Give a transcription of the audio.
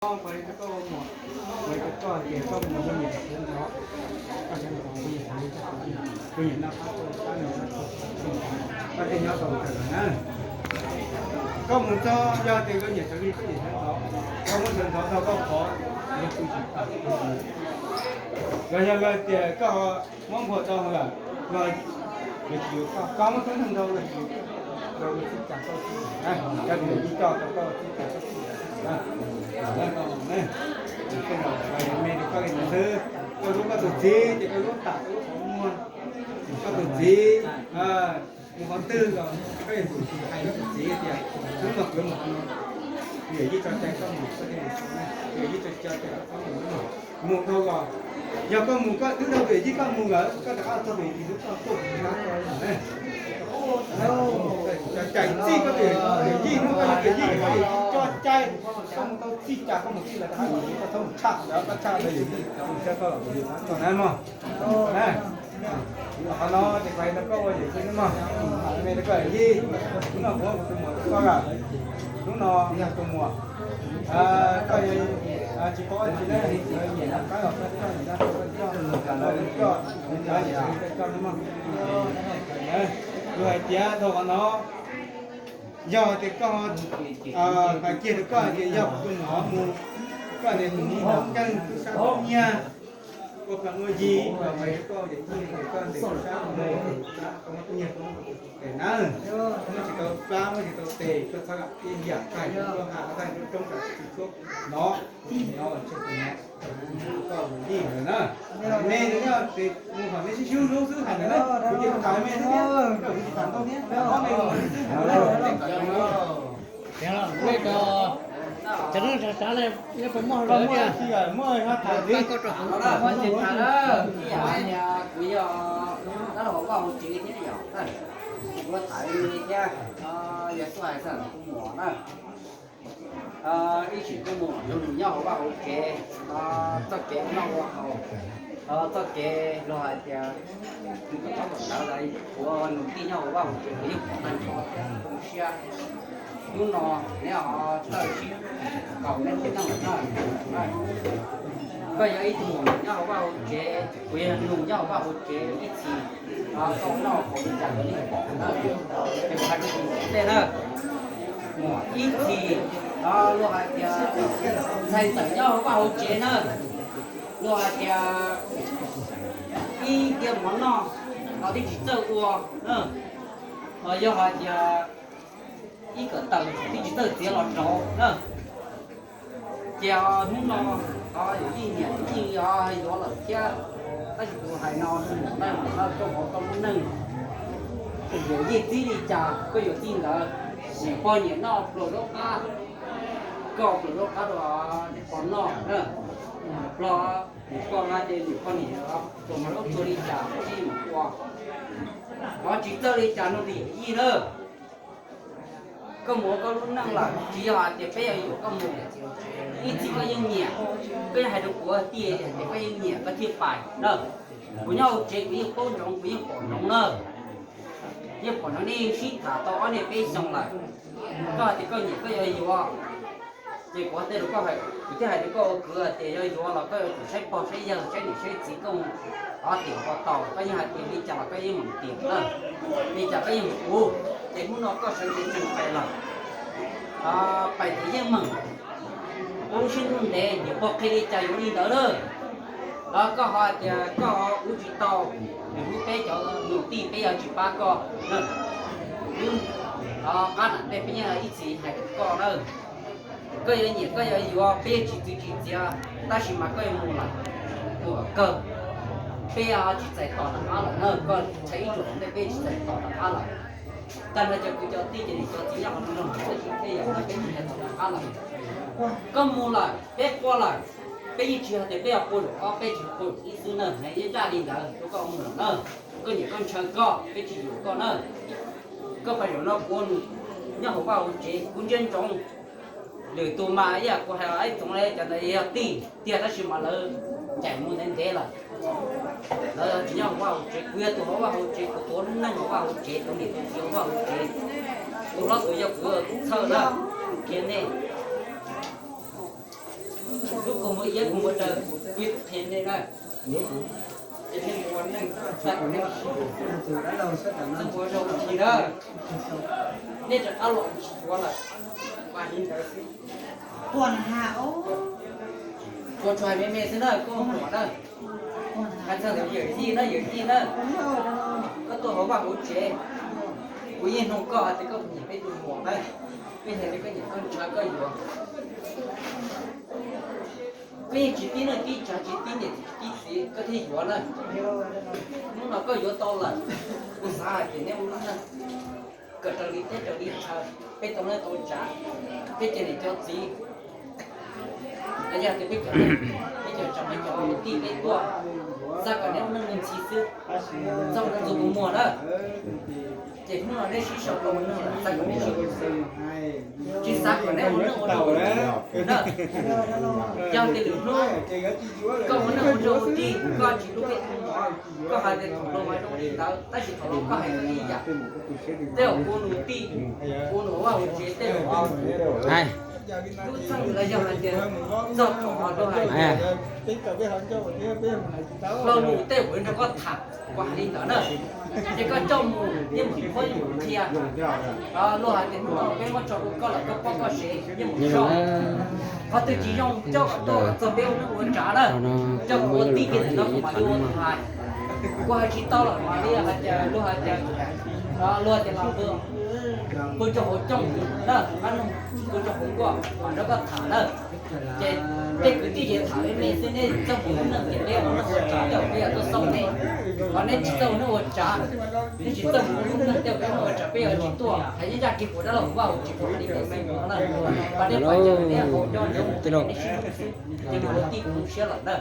Koj mus rau niam tais sawv ntxov, koj sawv ntxov, kuv niam noj qab tuaj, koj niam noj qab tuaj, koj tej nyob tau ntawd na. Koj mus txog yog tias koj niam sawv li koj niam sawv ntxov, koj muab sawv ntxov txog koj qhov, yog kuv tsis tau. Los yog tias koj muab npua tau lawm, los yuav tsis yuav koj, koj muab txhub ntau los tsis yuav koj, los ua txij cas koj txij, cov niam tij coj tau koj ua txij cas koj txij. Koj me rau koj li ntawd xwb, koj hlub koj tus txiv ces koj hlub tas koj lub qhov muag. Koj tus txiv mus qhov twg los koj yuav tsum hais rau tus txiv tias hnub no kuv mus qhov no, yawm yij tso cai koj mus, koj thiaj mus, yawm yij tso cai koj txhob mus hnub no. Mus dhau los, yog koj mus koj twb dhau yawm yij koj mus lawm, koj rov qab txog yawm yij hlub koj tuaj mus na. Cais txij koj yawm yij, hnub koj yawm yij, koj yawm yij tso cai, koj mus tau txij cas koj mus txij lawm, rov qab yawm yij koj txhob mus tshaj, koj txhob mus tshaj lawm, yawm yij txhob mus tshaj koj los yawm yij txhob tshaj na mog. Koj na, hnub no ces kuv hais rau koj ua yawm yij na mog, me rau koj yawm yij, hnub no kuv ua kuv tus muam rau koj lawm, hnub no yog tus muam, koj tsis paub dab tsi na, nyiam noj qab los koj coj, nyiam noj qab los koj coj, los koj coj, nyiam noj qab los koj coj na mog. Luag hais tias dhau qhov no, yog tias koj, hais kiag rau koj hais tias yog kuv tus muam mus, koj niam tus muam nkeeg tub sab tub nyiag, ua plag ua yi los hais rau koj yawm yij tias koj ntes tub sab, koj muab tub nyiag koj muab tes na, muab tsis tau plab muab tsis tau tes, koj txhob lam ib yam tag koj ha tag roob tsam tsis tshuab no, no ntshe tus no koj yawm yij lawm na. Me no ces mus hom me sib sib hlub xwb hais ntawd na, kuv ces tham me xwb thiab, kuv ces tham ntau thiab, ob me xwb hais ntawd na. Cov neeg tsav tsav ne, neb puas muaj hauj lwm tiag? Muaj, muaj tham txiv. Kuv yog dab laug hauv vaj hauv tsev thiab yom, kuv tham li thiab, yog tuaj hais txog kuv muam na. Ib txhis kuj mus nrog nws nyob hauv vaj hauv tsev, txoj kev ua noj ua haus, txoj kev luag hais tias nws kom txhob kom ntawd lawm, kuv nws tij nyob hauv vaj hauv tsev kuv yeej pom tag nrho thiab zoo siab. Hnub no neb ho txawj sib kaum neb thiab noj na. Koj yog ib tug muam nyob hauv vaj hauv tsev, kuv yog nus nyob hauv vaj hauv tsev ib txhis, koj noj haus li cas kuv yeej pom na. Ces kuv hais rau tus muam tej na, muam ib txhis, luag hais tias ntxhais ntxawm nyob hauv vaj hauv tsev na, luag hais tias ib diav mov noj los twb tsis txawj ua, los yog hais tias ib kawm tawm twb tsis txawj txiav los rauv na. Ces hnub no yawm yij niam yeej yuav lawm thiab, tab sis kuv hais no rau mus no koj hauv koj lub neej, yawm yij txib li cas koj yuav txij ntawd. Niam pog nyiam noj pluas zaub qab, koj pluas zaub qab rau niam pog noj, pluas niam pog hais tias niam pog niam pluas mov zaub tsuag li cas koj yeej mus ua, ho tsis txawj li cas no li yawm yij na. Koj mus ua koj lub neej lawm, tsis yog hais tias peb yuav yuam koj mus. Ib txhis koj yeej nyiam, koj yeej hais rau kuv tias koj yeej nyiam koj thiaj pais na. Kuv nyob hauv tsev kuv yeej paub ntsoov, kuv yeej pom ntsoov na. Yeej pom ntsoov nej sib tham tau ob niaj peb xyoos lawm. Koj hais tias koj nyiam koj yuav yuav, ces kuv tej rau koj, kuv thiaj hais rau koj ua kwv hais tias yog yuav los koj yuav tsum saib pog saib yawg saib niam saib txiv koj mus tiam ko tau, koj yeej hais tias li cas los koj yeej mus tiam na, li cas koj yeej mus ua. Ces hnub no koj sawv kev tsees pais lawm, pais tias yeej meem, ua lub siab ntuj ntev, niam pog qhia li cas yuav li ntawd na. Los koj ho hais tias koj ua tsis tau, nws hlub peb cov niam tij peb yuav tsis pab koj, wb qab nam tej peb yeej ib txhis hais rau koj na. Koj yuav nyiam koj yuav yuav peb yeej tsis txwv tsis txiav, tab sis mas koj yuav mus lawm, mus kom kawg. Peb tsis txais tos rov qab lawm na, koj ntshai ib tsuam ntej peb tsis txais tos rov qab lawm. Tag nrho cov kwv cov tij cov niam cov txiv nyob qhov no nrog peb tsis txais tos rov qab lawm. Koj mus lawm peb qua lawm, peb yeej tsis hais tias peb yog qua zaum ob peb tsis qua zaum ib xwb na, yeej zaj li ntawd rau koj mus lawm na. Koj nyiam koj ntshaw koj, peb tsis yuam koj na. Koj pais zaum no kuv nyob hauv vaj hauv tsev kuv ntsia ntsoov. Lwm tus mas ib yam kuv hais ib tsoom li cov ntawd yog tij tiag tab sis mas lawv ncaim mus ntev ntev lawm. Lawv tsis nyob hauv vaj hauv tsev, kuv yog tus hauv vaj hauv tsev, kuv tus neej hauv vaj hauv tsev, tus niam tus txiv hauv vaj hauv tsev, tus hlob tus yau kuv tus txhawj na, qhia nej. Yog kuv mus raws kuv qhia nej na, ces nej mus ua neej, nej mus ua neej txhob ua zoo tsis na, nej rov qab los tsis yuav lawm. Ua li ntawd xwb. Kuv tsuas hais me me xwb na, koj muam na. Hais txog ntawm yawm yij na, yawm yij na, koj tuaj hauv vaj hauv tsev, kuv yeej nug koj hais tias koj puas nyiam peb tus muam na, peb hais tias koj nyiam koj ntshaw koj yuav. Koj yeej tsis tib neej tib tsav, tsis tib niam tsis tib txiv koj thiaj yuav na. Hnub no koj yuav tau lawm, kuv xav hais tias neb ua lub neej kom raws li teb raws li chaw, peb tau neej tau tsav, peb cov niam cov txiv, los yog tias peb cov, peb cov tsav peb cov kwv tij peb tuaj, xav kom neb ua neej ntxhi xwb, txhob ua neej ntxuag tus muag na. Ces hnub no neb sib sau tau ua neej lawm, xav kom neb sib hlub xwb, tsis xav kom neb ua neej ua dog ua dig na. Yog tias lwm hnub koj ua neej ua dog ua dig koj tsis hlub peb tus muam, koj hais tias thaum luag mas zoo li ntawd, tab sis thaum no koj hais txog ib yam, tej zaum ua nus tij, ua nus vaj ua tsev tej zaum lub txheej los yog hais tias txog thaum luag hais tias lo lus tej zaum yuav nrog koj tham, kuv hais li ntawd na. Ces koj coj mus yeej meem qhuab yeej meem qhia, luag hais tias hnub no peb muab tso rau koj lawm koj poj koj sev yeej meem soj. Qhov twg tsis zoo coj kom tuaj txog peb ua neej ua tsav na, coj kom ua tib kiag ntawm no kuv mam li ua tus hais. Kuv hais tsis tau los mam li hais tias luag hais tias, luag tias los pw, pw rau hauv cooj na, qab noog pw rau hauv kuaj mam nrog koj tham na. Ces tej kwv tij ces tham me me xwb, neb txawj mus ua neej ces peb ua neej ua tsav coj peb yog tuaj xauj neb, ho neb tsis txawj ua neej ua tsav, neb tsis txawj mus ua neej coj peb ua neej ua tsav peb yuav tsis tuaj. Hais ncaj ncaj kiag kuv dab laug Vaj Hauv Tsev kuv hais li ntawd xwb no na. Ho neb pom ces neb haus coj neb sib hlub xwb, ces mus ua tij kuv lub siab lawm na.